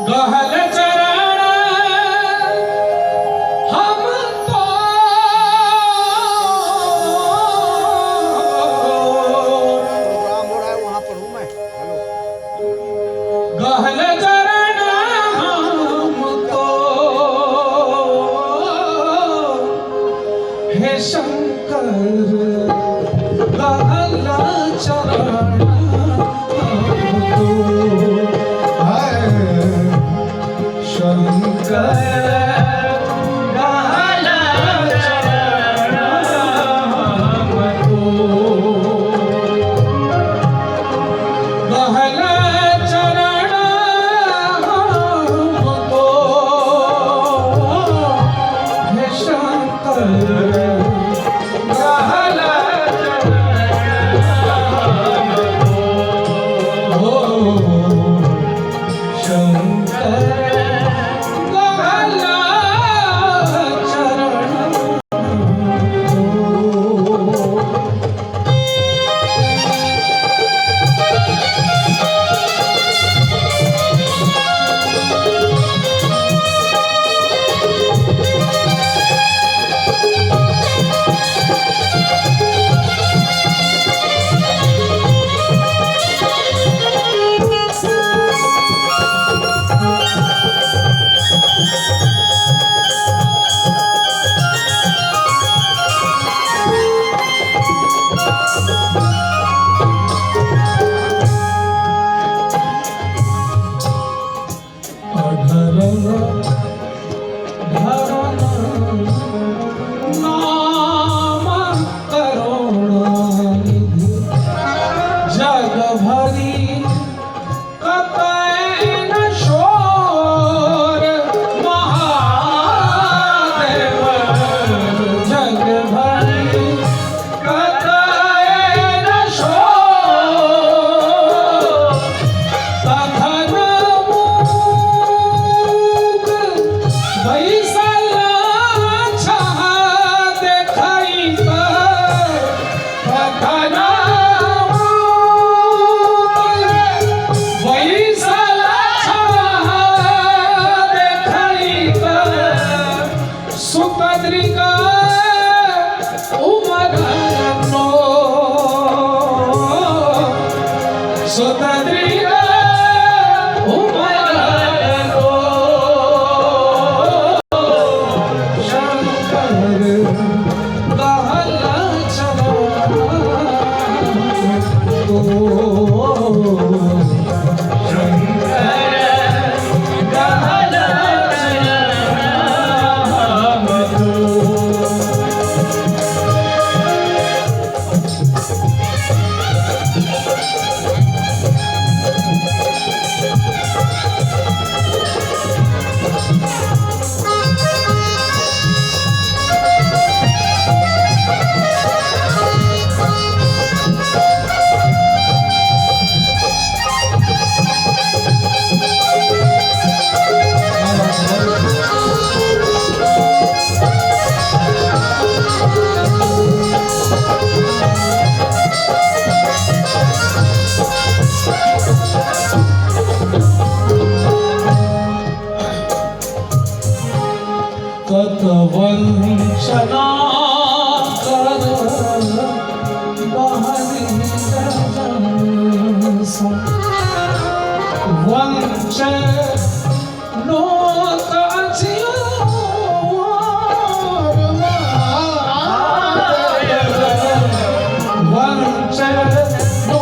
गहल चरण हम तो प्रोग्राम हो रहा है वहाँ पर हूँ मैं। हेलो। गहल चरण हम तो हे शंकर, गहल चरण हम तो है शंकर, गहल चरण हम तो, गहल चरण हम तो हे शंकर, गहल चरण हम तो, शंकर गहल चरण हम तो। अधर धरन नाम करुणानिधि जग भरी कतय न शोर महादेव, जग भरी कतय न शोर, तखन मूक बैसल छह देखैत, तखन मूक बैसल छह देखैत, सुतद्रिक उमर नो, सुतद्रिक उमर नो, शंकर गहल चरण तो, शंकर गहल चरण हम तो। तत वंचना कर बहरी वंच नो वंच नो